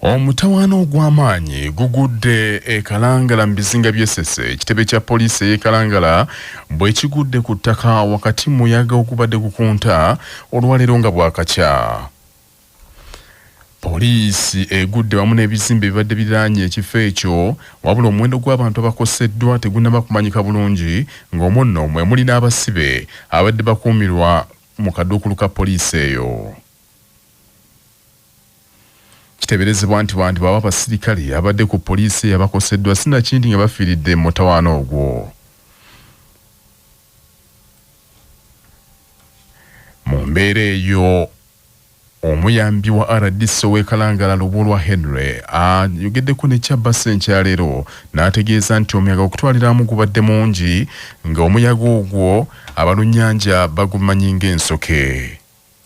Omutawaana ogw'amaanyi gugudde e Kalangala mu bizinga by'e Ssese, ekitebe kya poliisi ey'e Kalangala bwe kigudde ku ttaka wakati mu muyaga ogubadde gukunta olwaleero nga bwakakya. Poliisi egudde wamu n'ebizimbe ebibadde biriraanye ekifo ekyo wabula omuwendo gw'abantu abakoseddwa tegunnaba kumanyika bulungi ng'omwo nno mwe muli n'abasibe abadde bakuumirwa mu kaduukulu ka poliisi eyo. Kiteeberezebwa nti bandiba abasirikale abadde ku poliisi eyo abakoseddwa sinakindi nga bafiiridde mu mutawaana ogwo. Mu mbeera eyo omuyambi wa RDC ow'e Kalangala Lubulwa Henry ayogeddeko ne Kyabase enkyaleero n'ategeeza nti omuyaga okutwalira awamu gubadde mungi nga omuyaga ogwo abalunnyanja bagumanyi ng'ensoke.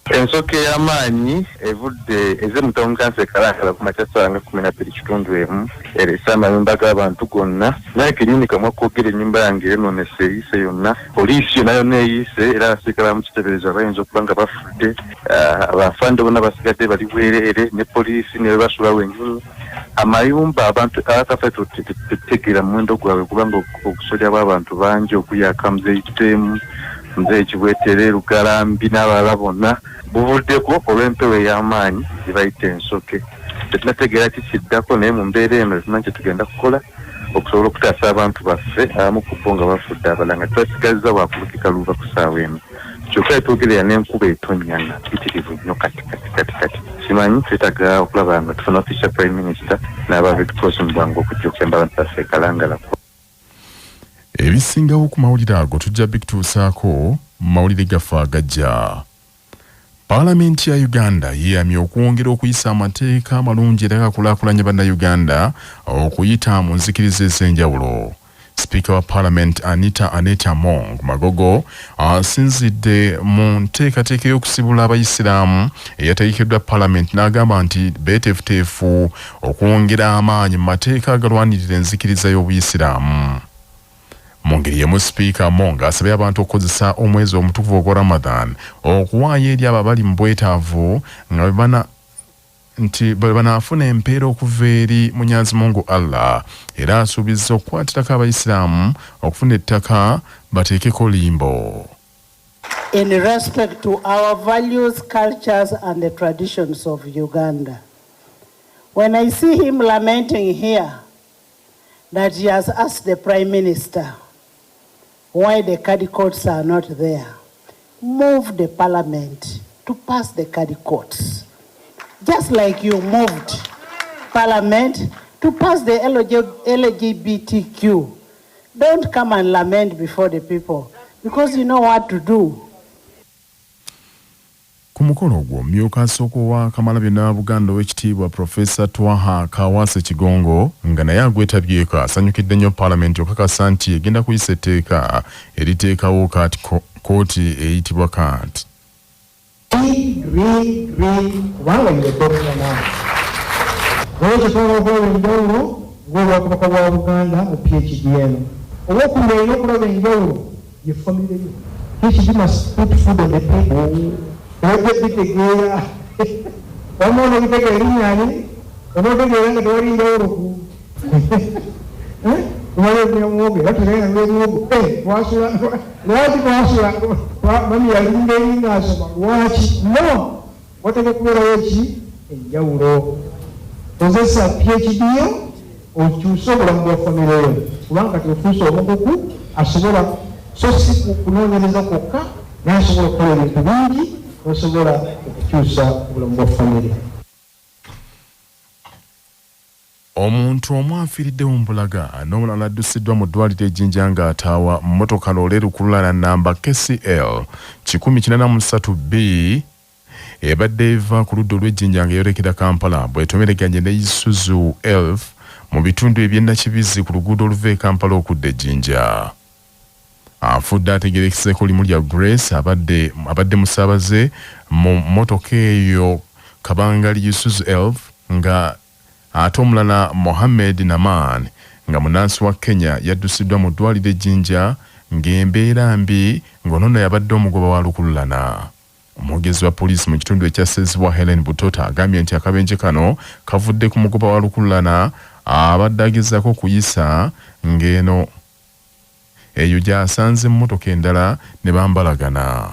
Ensoke ey'amaanyi evudde eze mu town council e Kalangala ku makya ssaawa nga 12:15 erese amayumba g'abantu gonna. Naye kennyini kamwa koogera ennyumba yange eyonoonese eyiise yonna, poliisi yonna yonna eyiise era abasirikale abamu kiteeberezebwa bayinza okuba nga bafudde. Abafande bonna basigadde bali bwereere ne poliisi ne we basula wennyini. Amayumba abantu abakafa tetutegeera muwendo gwabwe kubanga obusolya bw'abantu bangi okuli aka Muzeeyi Kitemu, Muzeeyi Kibwetere, Lugalambi n'abalala bonna buvuddeko olw'empewo ey'amaanyi gye bayita ensoke. Tetunategeera ki kiddako naye mu mbeera eno tetumanyi kye tugenda kukola okusobola okutaasa abantu baffe abamu ku bo nga bafudde abalala nga tubasigazza wakulukika luva ku ssaawa eno. Kyokka etwogerera n'enkuba etonnya nga mpitirivu nnyo kati kati kati kati simanyi twetaaga okulaba nga tufuna ofiisi ya Prime Minister n'aba Red Cross mu bwangu okujja okuyamba abantu baffe e Kalangala. Ebisingawo ku mawulire ago tujja bikutuusaako mu mawulire gaffe agajja. Paalamenti ya Uganda yeeyamye okwongera okuyisa amateeka amalungi era agakulaakulanya Bannayuganda okuyita mu nzikiriza ez'enjawulo. Sipiika wa Paalamenti Anita Annet Among Magogo asinzidde mu nteekateeka ey'okusibula Abayisiraamu eyategekeddwa Paalamenti n'agamba nti beeteefuteefu okwongera amaanyi mu mateeka agalwanirira enzikiriza y'Obuyisiraamu. Mu ngeri y'emu Sipiika Among asabye abantu okukozesa omwezi omutukuvu ogwa Ramadhan okuwaayo eri abo abali mu bwetaavu nga bwe nti bwe banaafuna empeera okuva eri Munyazimungu Allah era asuubizza okukwatirako Abayisiraamu okufuna ettaka bateekeko limbo. In respect to our values, cultures, and the traditions of Uganda. When I see him lamenting here that he has asked the Prime Minister why the Kadhi courts are not there, move the parliament to pass the Kadhi courts. Just like you moved parliament to pass the LGBTQ. Don't come and lament before the people because you know what to do. Ku mukolo ogwo omumyuka asooka owa Kamalabyonna wa Buganda Oweekitiibwa Professor Twaha Kaawaase Kigongo nga naye agwetabyeko asanyukidde nnyo Paalamenti okakasa nti egenda kuyisa etteeka eriteekawo kkooti eyitibwa CAT. Read, read, read, kubanga you are doctor now. Nolwekyo twagala okulaba enjawulo ng'Obwakabaka bwa Buganda mu PhD eno. Owokubiri olina okulaba enjawulo ye famire yo. PhD must put food on the table. Ojja bitegeera. Wamma onobitegeera erinnya ani? Onootegeera nga tewali njawulo ku tumale okulya muwogo era tugenda nalya muwogo. Twasula lwaki twasula mami yalinga eri ng'asoma lwaki? No, wateekwa kubeerawo ki enjawulo. Kozesa PhD yo okyuse obulamu bwa famire yo kubanga kati ofuuse omukugu asobola so si kunoonyereza kwokka naye asobola okukola ebintu bingi n'osobola okukyusa obulamu bwa famire. Omuntu omu afiiriddewo mu Bulaga n'omulala addusiddwa mu ddwaliro e Jinja ng'ataawa mmotoka loole lukululana nnamba KCL 183B ebadde eva ku ludda olw'e Jinja ng'eyolekera Kampala bw'etomereganye ne Isuzu Elf mu bitundu eby'e Nakibizzi ku luguudo oluva e Kampala okudda e Jinja. Afudde ategeerekeseeko limu lya Grace abadde abadde musaabaze mu mmotoka eyo kabangali Isuzu Elf nga ate omulala Mohammed Naman nga munnansi wa Kenya yaddusiddwa mu ddwaliro e Jinja ng'embeera mbi ng'ono nno yabadde omugoba wa lukululana. Omwogezi wa poliisi mu kitundu ekya Ssezibwa Hellen Butota agambye nti akabenje kano kavudde ku mugoba wa lukululana abadde agezaako okuyisa ng'eno eyo gy'asanze mmotoka endala ne bambalagana.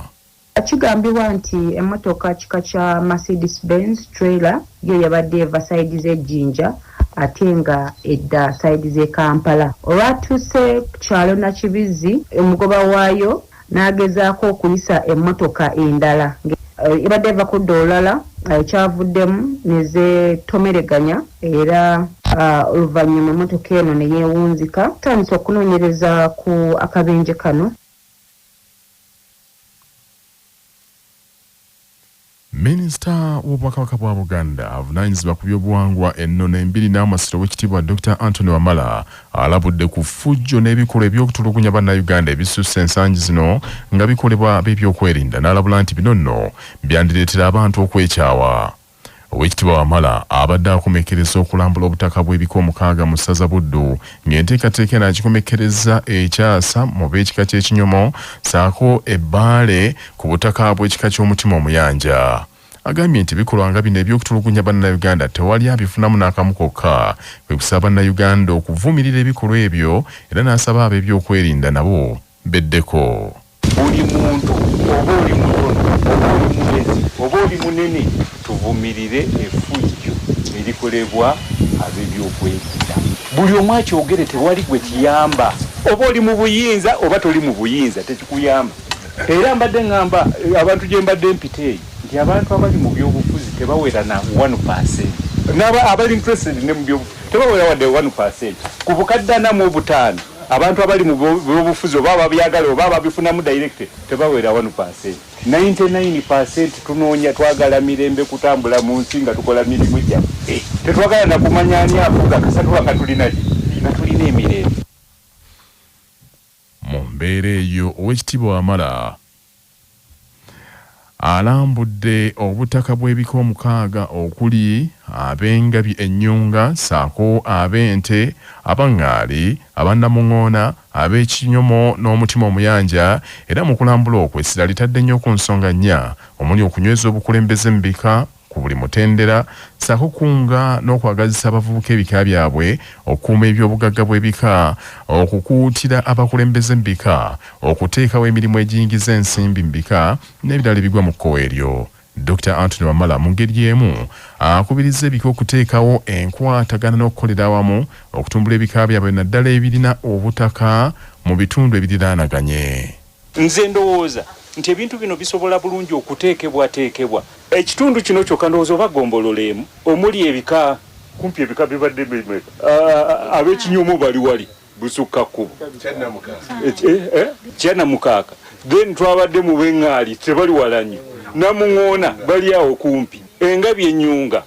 Kigambibwa nti emmotoka kika kya Mercedes Benz Trailer yo yabadde eva sayidi z'e Jinja ate nga edda sayidi z'e Kampala. Olwatuuse ku kyalo Nakibizzi omugoba waayo n'agezaako okuyisa emmotoka endala ebadde eva kudda olulala ekyavuddemu ne zeetomereganya era oluvannyuma emmotoka eno ne yeewunzika. Tutandise okunoonyereza ku akabenje kano. Minisita w'Obwakabaka bwa Buganda avunaanyizibwa ku by'obuwangwa, ennono, embiri n'amasiro Owekitiibwa Dokita Anthony Wamala alabudde ku ffujjo n'ebikolwa eby'okutulugunya Bannayuganda ebisusse ensangi zino nga bikolebwa ab'ebyokwerinda n'alabula nti bino nno byandireetera abantu okwekyawa. Oweekitiibwa Wamala abadde akomekkereza okulambula obutaka bw'ebika omukaaga mu ssaza Buddu ng'enteekateeka eno agikomekkerezza e Kyasa mu b'ekika ky'Ekinyomo ssaako e Bbaale ku butaka bw'ekika ky'Omutima Omuyanja. Agambye nti ebikolwa nga bino eby'okutulugunya Bannayuganda tewali abifunamu n'akamu kokka, kwe kusaba Bannayuganda okuvumirira ebikolwa ebyo era n'asaba ab'ebyokwerinda nabo beddeko. Buli muntu oba oli mutono oba oli mugezi oba oli munene tuvumirire effujjo erikolebwa ab'ebyokwerinda. Buli omu akyogere tewali gwe kiyamba. Oba oli mu buyinza oba toli mu buyinza tekikuyamba. Era mbadde ngamba abantu gye mbadde mpita eyo nti abantu abali mu byobufuzi tebawera na one percent. N'aba abali interested ne mu byobufuzi tebawera wadde one percent ku bukadde ana mu obutaano. Abantu abali mu byobufuzi oba ababyagala oba ababifunamu direct tebawera 1%. 99% tunoonya twagala mirembe kutambula mu nsi nga tukola mirimu gyaffe. Tetwagala na kumanya ani afuga kasita tuba nga tulina ki? Nga tulina emirembe. Mu mbeera eyo, Oweekitiibwa Wamala alambudde obutaka bw'ebika omukaaga okuli ab'engabi ennyunga ssaako ab'ente, Abangaali, aba Namung'oona, ab'ekinyomo n'omutima omuyanja era mu kulambula okwo essira litadde nnyo ku nsonga nnya omuli okunyweza obukulembeze mu bika, ku buli mutendera ssaako okukunga n'okwagazisa abavubuka ebika byabwe, okukuuma eby'obugagga bw'ebika, okukuutira abakulembeze mu bika okuteekawo emirimu egiyingiza ensimbi mu bika n'ebirala ebigwa mu kkowe eryo. Dokita Anthony Wamala mu ngeri y'emu akubirizza ebika okuteekawo enkwatagana n'okukolera awamu okutumbula ebika byabwe naddala ebirina obutaka mu bitundu ebiriraanaganye. Nze ndowooza nti ebintu bino bisobola bulungi okuteekebwateekebwa. Ekitundu kino kyokka ndowooza oba ggombolola emu omuli ebika. Kumpi ebika bibadde bimeka? Ab'ekinyomo bali wali busukka kkubo. Kyannamukaaka. Then twabadde mu b'eŋŋaali tebali wala nnyo. Namuŋoona bali awo kumpi. Engabi ennyunga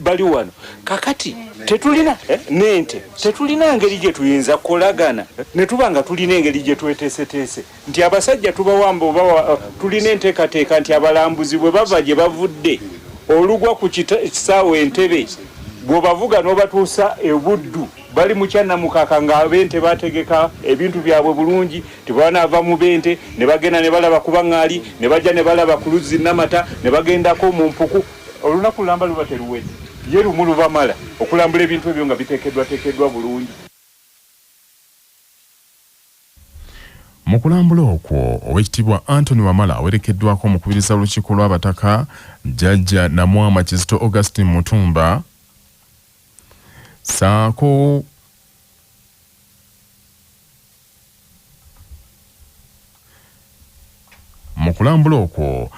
bali wano. Kakati tetulina n'ente, tetulina ngeri gye tuyinza kukolagana ne tuba nga tulina engeri gye tweteeseteese nti abasajja tubawamba oba tulina enteekateeka nti abalambuzi bwe bava gye bavudde olugwa ku kisaawe Entebbe bw'obavuga n'obatuusa e Buddu bali mu Kyannamukaaka ng'ab'ente baategeka ebintu byabwe bulungi nti bwebanaava mu b'ente ne bagenda ne balaba ku Baŋŋaali ne bajja ne balaba ku luzzi Namata ne bagendako mu mpuku. Olunaku lulamba luba teruwedde, ye lumu lubamala okulambula ebintu ebyo nga biteekeddwateekeddwa bulungi. Mu kulambula okwo, Oweekitiibwa Anthony Wamala awerekeddwako omukubiriza w'olukiiko lw'Abataka, Jjajja Namwama Kizito Augustine Mutumba, ssaako Mu kulambula okwo,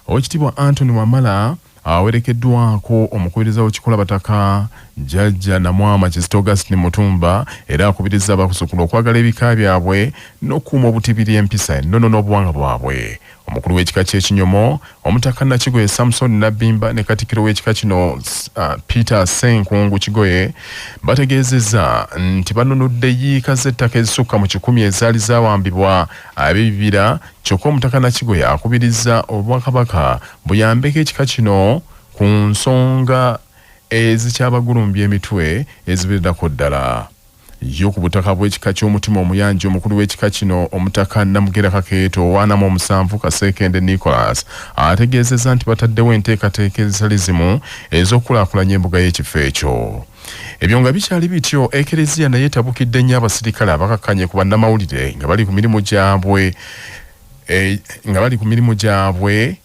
Oweekitiibwa Anthony Wamala awerekeddwako omukubiriza w'olukiiko lw'Abataka Jjajja Namwama Kizito Augustine Mutumba era akubirizza abazzukulu okwagala ebika byabwe n'okukuuma obutibiri empisa, ennono n'obuwangwa bwabwe. Omukulu w'ekika ky'Ekinyomo, Omutaka Nakigoye Samson Nabbimba ne Katikkiro w'ekika kino Peter Ssenkungu Kigoye bategeezezza nti banunudde yiika z'ettaka ezisukka mu kikumi ezaali zaawambibwa ab'ebibira kyokka Omutaka Nakigoye akubirizza Obwakabaka buyambeko ekika kino ku nsonga ezikyabagulumbya emitwe eziwererako ddala. Yo ku butaka bw'ekika ky'omutima omuyanja, omukulu w'ekika kino Omutaka Namugera Kakeeto owa 47 Kaseekende Nicholas ategeezezza nti bataddewo enteekateeka ezitali zimu ez'okukulaakulanya embuga y'ekifo ekyo. Ebyo nga bikyali bityo, Ekereziya naye etabukidde nnyo abasirikale abakakkanye ku bannamawulire nga bali ku mirimu gyabwe nga bali ku mirimu gyabwe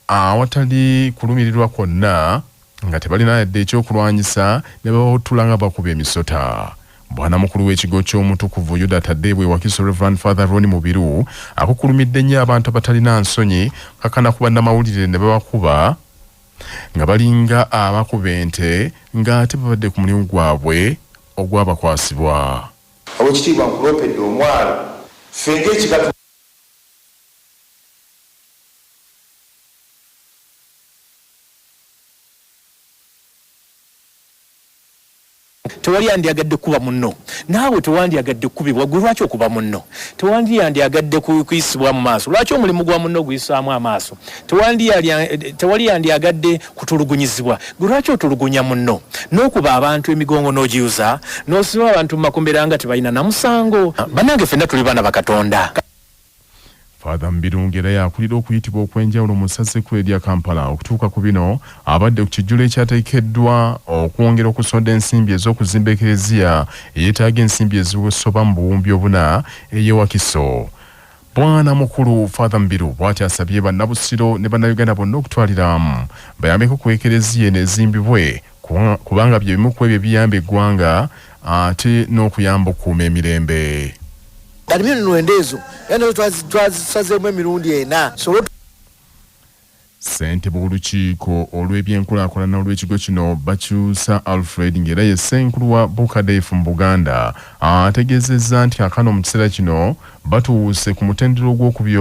awatali kulumirirwa kwonna nga tebalina yadde ekyokulwanyisa ne babawuttula nga bakuba emisota. Bwana mukulu w'ekigo ky'omutukuvu Yuda Taddeewo e Wakiso, Reverend Father Ronnie Mubiru, akukulumidde nnyo abantu abatalina nsonyi kakana ku bannamawulire ne babakuba nga balinga abakuba ente ng'ate babadde ku mulimu gwabwe ogwabakwasibwa. Owekitiibwa nkuloopedde omwalo ffe ng'ekika. Tewali yandyagadde kukuba munno, naawe tewandyagadde kukubibwa. Gwe lwaki okuba munno? Tewali yandyagadde kuyisibwa mu maaso, lwaki omulimu gwa munno oguyisaamu amaaso? Tewali yandyagadde kutulugunyizibwa, gwe lwaki otulugunya munno n'okuba abantu emigongo n'ogiyuza n'osiba abantu mu makomera nga tebalina na musango? Bannange, ffenna tuli baana ba Katonda. Father Mubiru era yakulira okuyitibwa okw'enjawulo mu ssaza ekkulu erya Kampala. Okutuuka ku bino abadde ku kijjulo ekyateekeddwa okwongera okusonda ensimbi ez'okuzimba Ekereziya eyeetaaga ensimbi ezisoba mu 4000 ey'e Wakiso. Bwana mukulu Father Mubiru bw'ati asabye bannabusiro ne bannayuganda bonna okutwalira awamu bayambeko ku Ekereziya eno ezimbibwe, kubanga bye bimu ku ebyo ebiyamba eggwanga ate n'okuyamba okukuuma emirembe. Kati miliyoni 9 ezo era nazo twazisazeemu emirundi ena sobole. Ssentebe w'olukiiko olw'ebyenkulaakulana olw'ekigo kino, Bakyusa Alfred, ng'era ye ssenkulu wa Bucadef mu Buganda, ategeezezza nti kaakano mu kiseera kino batuuse ku mutendera ogwokubiri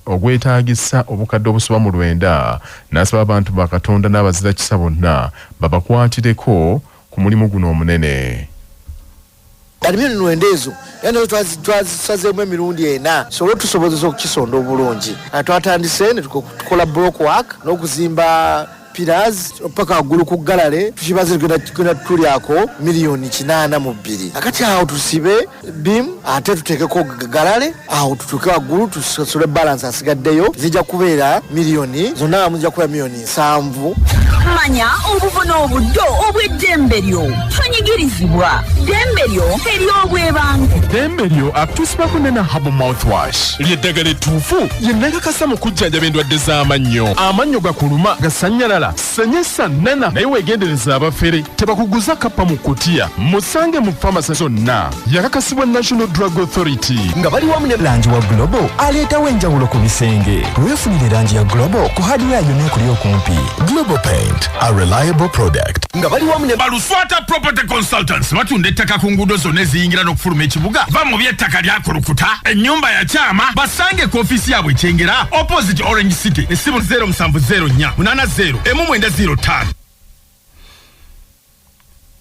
ogwetaagisa obukadde obusoba mu 9, n'asaba abantu ba Katonda n'abazira kisa bonna babakwatireko ku mulimu guno omunene. Kati miliyoni 9 ezo era nazo twazisazeemu emirundi ena sobole tusobozesa okukisonda obulungi. Twatandise ne tukola block work n'okuzimba pillars paka waggulu ku galale. Tukibaze tugenda tulyako miliyoni 82. Akati awo tusibe beam ate tuteekeko galale, awo tutuuke waggulu tusasule balance asigaddeyo. Zijja kubeera miliyoni zonna wamu zijja kubeera miliyoni 70. Manya obuvo n'obuddo obw'eddembe lyo. Tonyigirizibwa, ddembe lyo ery'obwebange. Ddembe lyo akutuusibwako Nana Herbal Mouthwash, lyeddagala ettuufu lye nakakasa mu kujjanjaba endwadde z'amannyo. Amannyo gakuluma, gasannyalala, senyesa Nana, naye weegendereza abafere, tebakuguza kappa mu kutiya. Musange mu famasi zonna. Yakakasibwa National Drug Authority. Nga bali wamu ne langi wa Global aleetawo enjawulo ku bisenge. Weefunire langi ya Global ku hardware yonna ekuli okumpi. Global Paint, a reliable product. Nga bali wamu ne Baluswata Property Consultants batunda ettaka ku nguudo zonna eziyingira n'okufuluma ekibuga. Va mu by'ettaka lyakulukuta, ennyumba ya kyama. Basange ku ofiisi yaabwe Ekyengera, opposite Orange City. Essimu 0704 80 1905.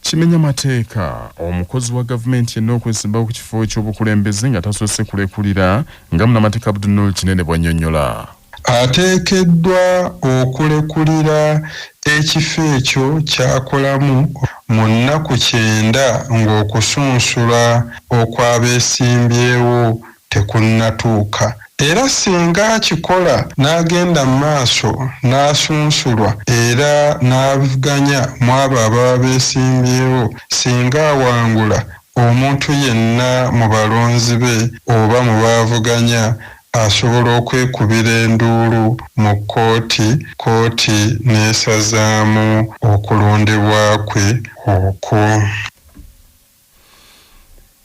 Kimenya mateeka omukozi wa gavumenti yenna okwesimbawo ku kifo ky'obukulembeze nga tasoose kulekulira, nga munnamateeka Abdunul Kinene bw'annyonnyola. Ateekeddwa okulekulira ekifo ekyo ky'akolamu mu nnaku 90 ng'okusunsula okw'abeesimbyewo tekunnatuuka, era singa akikola n'agenda mu maaso n'asunsulwa era n'avuganya mu abo ababa beesimbyewo, singa awangula, omuntu yenna mu balonzi be oba mu baavuganya asobola okwekubira enduulu mu kkooti, kkooti n'esazaamu okulondebwa kwe okwo.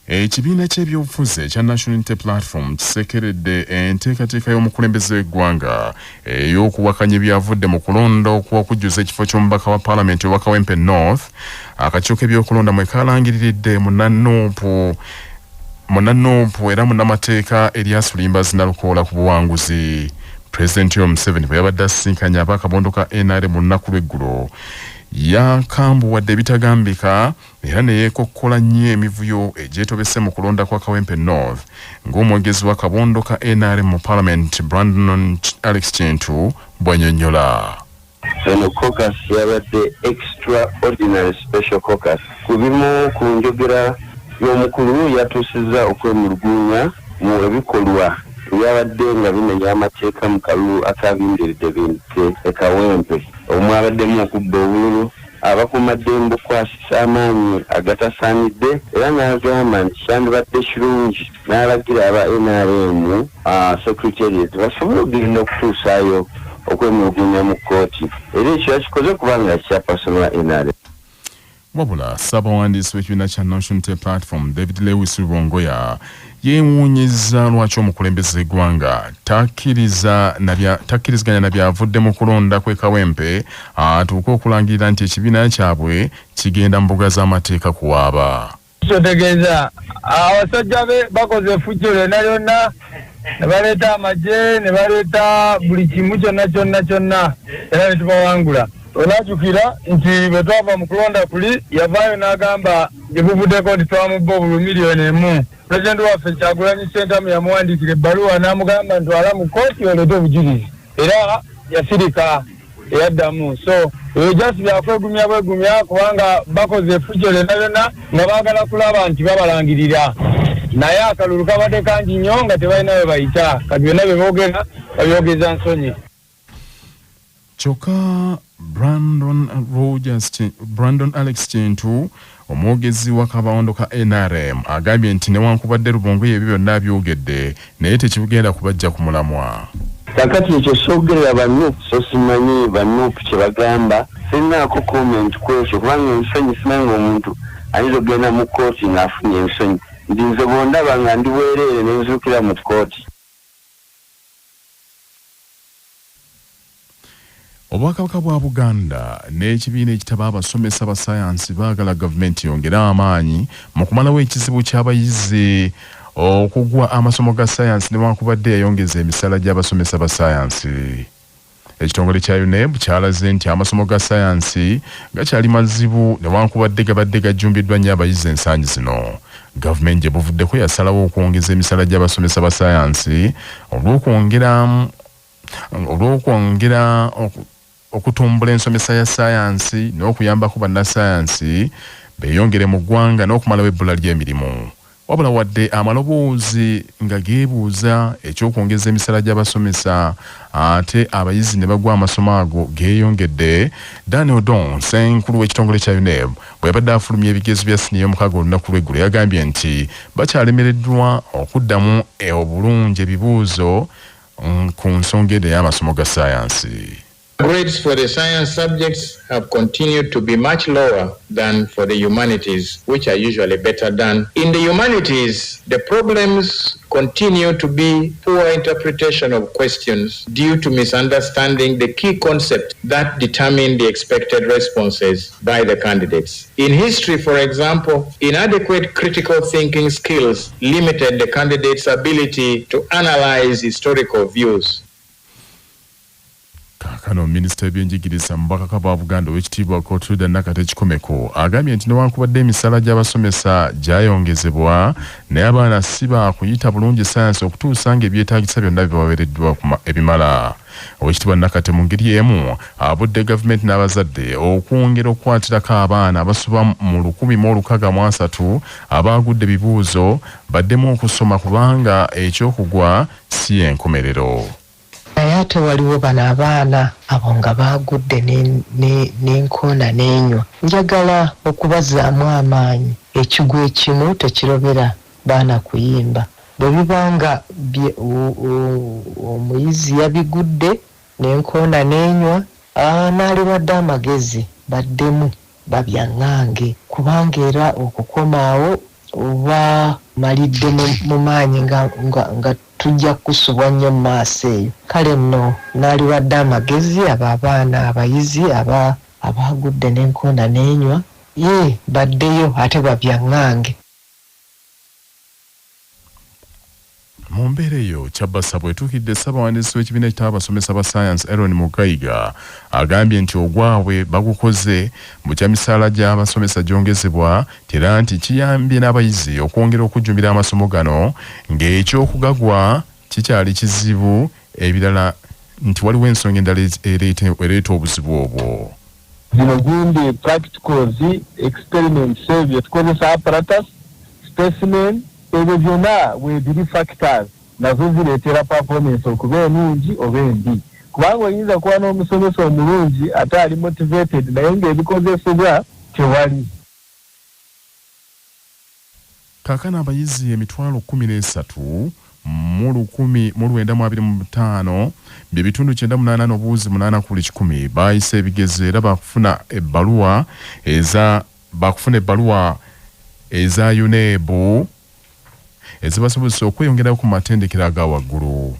Ekibiina ky'ebyobufuzi ekya National Unity Platform kisekeredde enteekateeka y'omukulembeze w'eggwanga ey'okuwakanya ebyavudde mu kulonda okw'okujjuza ekifo ky'omubaka wa paalamenti owa Kawempe North. Akakiiko k'ebyokulonda mwe kalangiriridde munnanuupu era munnamateeka Erias Luyimbazi Nalukoola ku buwanguzi. Pulezidenti Yoweri Museveni bwe yabadde asisinkanye ab'akabondo ka NRM mu lunaku lw'eggulo, yakambuwadde ebitagambika era ne yeekokkola nnyo emivuyo egyetobese mu kulonda kwa Kawempe North, ng'omwogezi wa kabondo ka NRM mu parliament Brandon Alex Kintu bw'annyonnyola. Eno caucus yabadde extraordinary special caucus. Ku bimu ku njogera Ye omukulu yatuusizza okwemulugunya mu ebikolwa ebyabadde nga bimenya amateeka mu kalulu akaabindiridebindidde e Kawempe omwabaddemu okubba obululu, abakuumaddembe okukwasisa amaanyi agatasaanidde era n'agamba nti kyandibadde kirungi n'alagira aba nrm Secretariat basobole okugenda okutuusaayo okwemulugunya mu kkooti era ekyo yakikoze kubanga Chairperson wa nrm. Wabula Ssaabawandiisi w'ekibiina kya National Unity Platform David Lewis Rubongoya yeewuunyizza lwaki omukulembeze w'eggwanga takkiriziganya na byavudde mu kulonda kw'e Kawempe atuuke okulangirira nti ekibiina kyabwe kigenda mu mbuga z'amateeka kuwaaba. Kyotegeeza abasajja be bakoze effujjo lyonna lyonna ne baleeta amagye ne baleeta buli kimu kyonna kyonna kyonna era ne tubawangula. Onajukira nti bwe twava mu kulonda kuli yavaayo n'agamba gye buvuddeko nti twamubba obululu miliyoni emu. Pulezidenti waffe Kyagulanyi Ssentamu yamuwandiikira ebbaluwa n'amugamba ntwala mu kkooti oleete obujulizi era yasirika teyaddamu. So ebyo just byakwegumya bwegumya kubanga bakoze effujjo lyonna lyonna nga baagala kulaba nti babalangirira naye akalulu kabadde kangi nnyo nga tebalina we bayita kati byonna bye boogera babyogeza nsonyi. Kyokka Brandon Rogers Brandon Alex Kintu omwogezi w'akabondo ka nrm agambye nti newankubadde Rubongoya ebyo byonna abyogedde naye tekigenda kubaggya ku mulamwa. Kakati ekyo soogerera ba nup so simanyi ba nup kyebagamba sirinaako comment kwekyo kubanga ensonyi simanyi nga omuntu ayinza okugenda mu kooti nga afunye ensonyi nti nze bwondaba nga ndi bwereere nenzirukira mu kooti. Obwakabaka bwa Buganda n'ekibiina ekitaba abasomesa ba sayansi baagala gavumenti yongere amaanyi mu kumalawo ekizibu ky'abayizi okugwa amasomo ga sayansi newankubadde yayongeza emisaala gy'abasomesa ba sayansi. Ekitongole kya UNEB kyalaze nti amasomo ga sayansi gakyali mazibu newankubadde gabadde gajjumbiddwa nnyo abayizi ensangi zino. Gavumenti gye buvuddeko yasalawo okwongeza emisaala gy'abasomesa ba sayansi olw'okwongera olw'okwongera okutumbula ensomesa ya sayansi n'okuyambako bannasayansi beeyongere mu ggwanga n'okumalawo ebbula ly'emirimu. Wabula wadde amaloboozi nga geebuuza eky'okwongeza emisaala gy'abasomesa ate abayizi ne bagwa amasomo ago geeyongedde, Dan Odong, ssenkulu w'ekitongole kya UNEB bwe yabadde afulumya ebigezo bya siniya ey'omukaaga olunaku lw'eggulo yagambye nti bakyalemereddwa okuddamu obulungi ebibuuzo ku nsonga eno ey'amasomo ga ssaayansi. Grades for the science subjects have continued to be much lower than for the humanities, which are usually better done. In the humanities, the problems continue to be poor interpretation of questions due to misunderstanding the key concept that determine the expected responses by the candidates. In history, for example, inadequate critical thinking skills limited the candidates' ability to analyze historical views. Kaakano minisita w'ebyenjigiriza mu bwakabaka bwa Buganda Oweekitiibwa Cotilda Nakate Kikomeko agambye nti newankubadde emisaala gy'abasomesa gyayongezebwa naye abaana si baakuyita bulungi sayansi okutuusa ng'ebyetaagisa byonna bibaweereddwa ebimala. Oweekitiibwa Nakate mu ngeri y'emu abudde gavumenti n'abazadde okwongera okukwatirako abaana abasoba mu 1630 abaagudde ebibuuzo baddemu okusoma kubanga eky'okugwa si y'enkomerero. Naye ate waliwo bano abaana abo nga baagudde n'enkoona n'enywa. Njagala okubazzaamu amaanyi. Ekigwo ekimu tekirobera baana kuyimba. Bwe biba nga omuyizi yabigudde n'enkoona n'enywa, naaliwadde amagezi baddemu babyaŋŋange kubanga era okukoma awo oba omalidde mu maanyi nga tujja kukusubwa nnyo mu maaso eyo. Kale nno naaliwadde amagezi abo abaana abayizi abaagudde n'enkoona n'enywa, yee baddeyo ate babyaŋŋange. Mu mbeera eyo, Kyabasa bw'etuukiridde Ssaabawandiisi w'ekibiina ekitaba abasomesa ba ssaayansi Aaron Mugaiga agambye nti ogwabwe bagukoze bukya misaala gy'abasomesa gyongezebwa era nti kiyambye n'abayizi okwongera okujjumbira amasomo gano ng'eky'okugagwa kikyali kizibu ebirala nti waliwo ensonga endala ereeta obuzibu obwo. Zino gundi practicals, experiments ebyo tukozesa apparatus. specimen. Ebyo byonna weebiri factors nazo zireetera performance okuba enungi oba embi, kubanga oyinza kuba n'omusomesa omulungi ate ali motivated, naye ng'ebikozesebwa tewali. Kaakano abayizi 13,925, bye bitundu 98.8 ku buli kikumi, baayise ebigezo era bakufuna ebbaluwa eza bakufuna ebbaluwa eza UNEB ezibasobozesa okweyongerayo ku matendekero aga waggulu.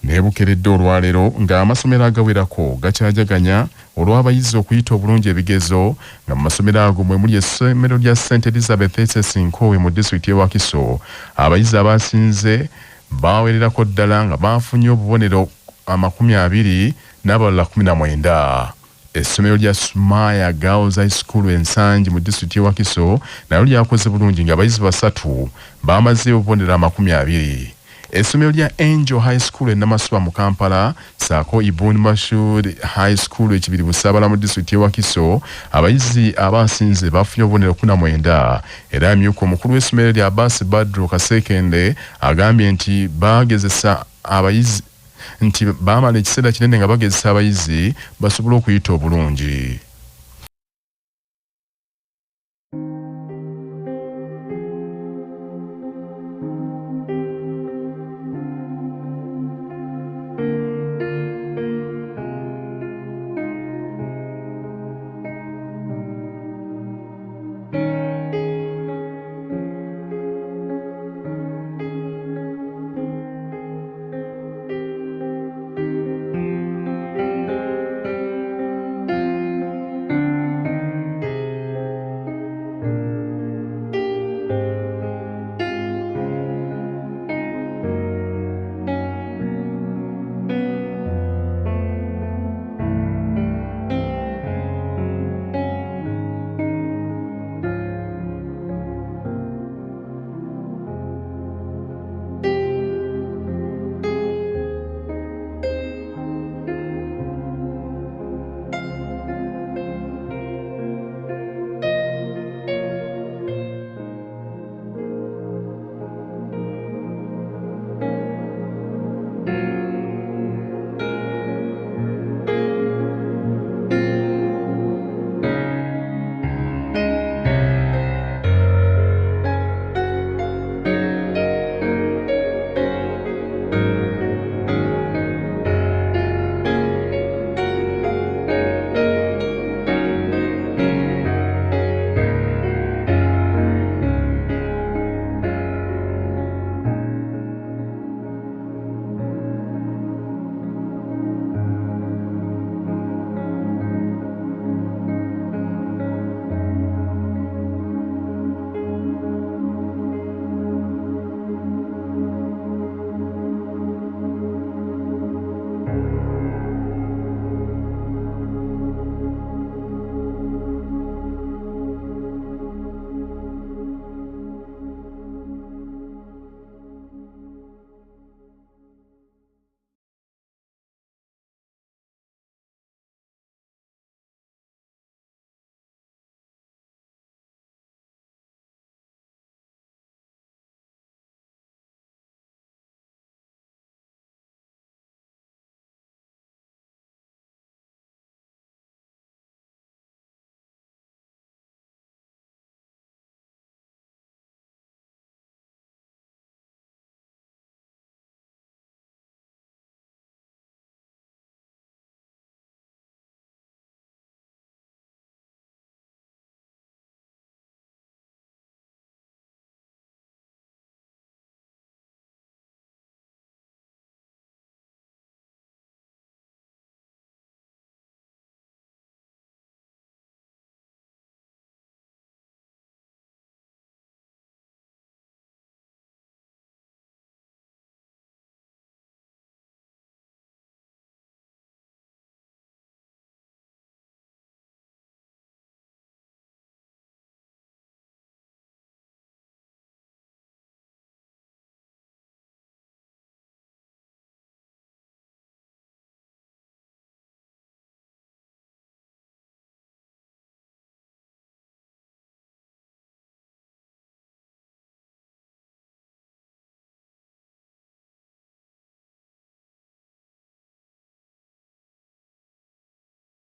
Nebukeredde olwaleero ng'amasomero agawerako gakyajaganya olw'abayizi okuyita obulungi ebigezo, nga mu masomero ago mwe muli essomero lya St Elizabeth SS Nkowe mu disitulikiti y'e Wakiso. Abayizi abasinze bawererako ddala nga bafunye obubonero 20 n'abalala 19. Essomero lya Sumaya Girls High School e Nsangi mu disitulikiti y'e Wakiso nalyo lyakoze bulungi ng'abayizi basatu bamazeeyo obubonero 20. Essomero lya Angel High School e Namasuba mu Kampala ssaako Ibun Mashood High School e Kibiri Busaabala mu disitulikiti y'e Wakiso, abayizi abasinze bafunye obubonero 19. Era amyuka omukulu w'essomero lya Abbas Badru Kasekende agambye nti bagezesa abayizi nti baamala ekiseera kinene nga bagezesa abayizi basobole okuyita obulungi.